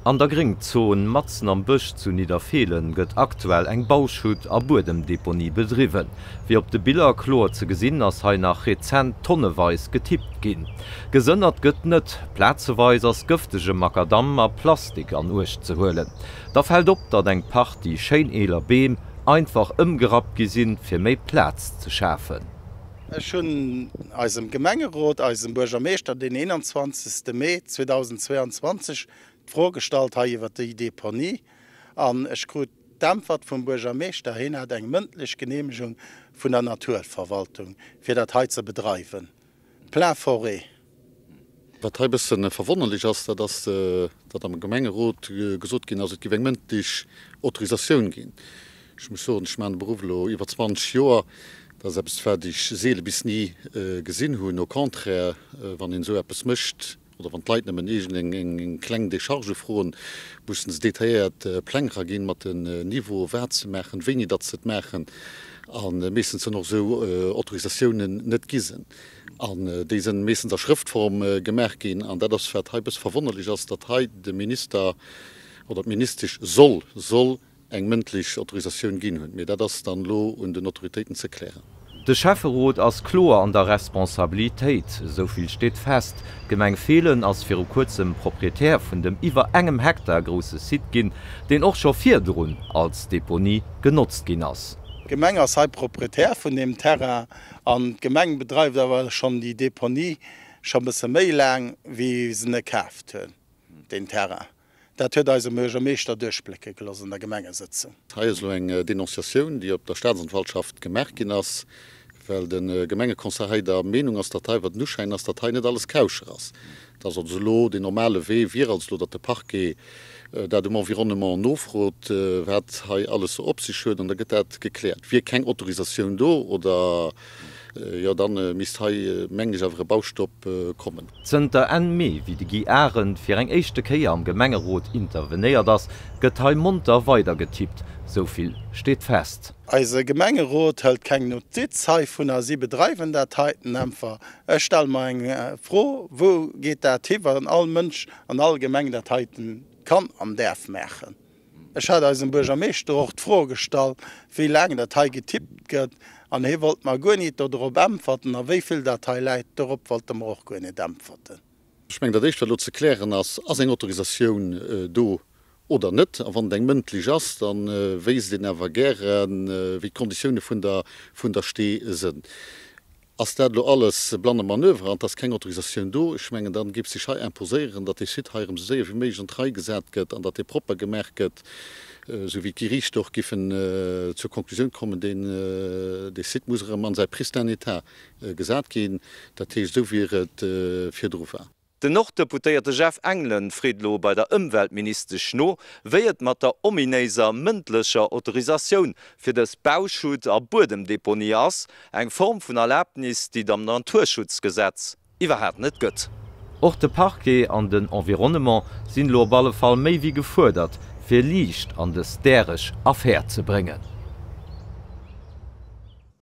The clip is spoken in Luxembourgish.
An der Gréngzon matzen am Bësch zu Nidderfeelen gëtt aktuell eng Bauschutt a Buedemdeponie bedriwwen. Wéi op de Biller kloer ze gesinn, ass hei nach rezent tonneweis getippt ginn. Gesënnert gëtt net, plazeweis ass gëftege Makadamm a Plastik an Uecht ze huelen. Da fält op, datt eng Partie schéin eeler Beem einfach ëmgerappt gi sinn, fir méi Plaz ze schafen. Ech hunn eisem Gemengerot, eisem Buergermeeschter deen 21. Mee 2022 d'Fro gestallt hei iwwert déi Deponie an ech krut d'Äntwert vum Buergermeeschter, hien hat eng mëndlech Genehmegung vun der Naturverwaltung fir dat hei ze bedreiwen, plein forêt. Wat hei e bësse verwonnerlech ass, dat ass, datt am Gemengerot gesot ginn ass, et géif eng mëndlech Autorisatioun ginn. Ech muss soen, ech maachen de Beruff elo iwwer 20 Joer, dat ass eppes, wat ech seele bis ni gesinn hunn. Au contraire, wann een esou eppes mécht oder wann d'Leit nëmmen iergend eng kleng Decharge froen, mussen se detailléiert Pläng eraginn mat den Niveaue wat se maachen, wéini datt se et maachen a meeschtens dann och esou Autorisatiounen net gi sinn. An déi sënn meeschtens a Schrëftform gemaach ginn. An dat ass, wat hei e bësse verwonnerlech ass, datt hei de Minister oder d'Ministesch soll, soll eng mëndlech Autorisatioun ginn hunn. Mee dat ass dann elo un den Autoritéiten ze klären. De Schäfferot ass kloer an der Responsabilitéit, esou vill steet fest. D'Gemeng Feelen ass viru kuerzem Proprietär vun dem iwwer engem Hektar grousse Site ginn, deen och scho virdrun als Deponie genotzt ginn ass. D'Gemeng ass hei Proprietär vun deem Terrain An d'Gemeng bedreift awer schonn déi Deponie scho bësse méi laang, wéi se e kaaft hunn, deen Terrain. Dat huet eise Buergermeeschter duerchblécke gelooss an der Gemengesëtzung. Hei ass elo eng Denonciatioun, déi op der Staatsanwaltschaft gemaach ginn ass, well de Gemengeconseil hei der Meenung ass, datt hei, wat den Uschäin ass, datt hei net alles kauscher ass. Et ass also elo deen normale Wee wier also elo, datt de Parquet dat um Environnement nofrot, wat hei alles sou op sech huet, an da gëtt dat gekläert. Wier keng Autorisatioun do oder jo, da misst hei, mengen ech, awer e Baustopp kommen. Zënter Enn Mee, wéi de Guy Arendt fir eng éischte Kéier am Gemengerot intervenéiert ass, gëtt hei monter weidergetippt. Sou vill steet fest. Eise Gemengerot hëlt keng Notiz heivunner, si bedreiwen dat heiten einfach. Ech stelle mer eng Fro, Wou geet dat hi, wann all Mënsch an all Gemeng dat heiten kann an däerf maachen? Ech hat eisem Buergermeeschter och d'Fro gestallt, wéi laang dat hei getippt gëtt, an hie wollt mer guer nit dodrop äntwerten. A wéi vill dat hei läit, dorop wollt e mer och guer nit äntwerten. Ech mengen, dat Éischt, wat elo ze klären ass, Ass eng Autorisatioun do oder net? A wann et eng mëndlech ass, da wéisst een awer gären, wéi d'Konditioune vun der vun der Stee sënn. Ass dat elo alles blanne Manöver an et ass keng Autorisatioun do? Ech mengen, da géif sech hei imposéieren, datt dee Site hei erëm esou séier wéi méiglech an d'Rei gesat gëtt an datt dee propper gemaach gëtt, esou wéi d'Geriichter och giffen zur Konklusioun kommen, deen dee Site muss erëm an säi pristin état gesat ginn, dat heescht esou wéi et virdru war. Den Norddeputéierte Jeff Engelen freet elo bei der Ëmweltministesch no, wéi et mat der ominéiser mëndlecher Autorisatioun fir dës Bauschutt a Buedemdeponie ass, eng Form vun Erlabnis, déi et am Naturschutzgesetz iwwerhaat net gëtt. Och de Parquet an den Environnement sinn elo op alle Fall méi wéi gefuerdert, fir Liicht an dës däreg Affär ze bréngen.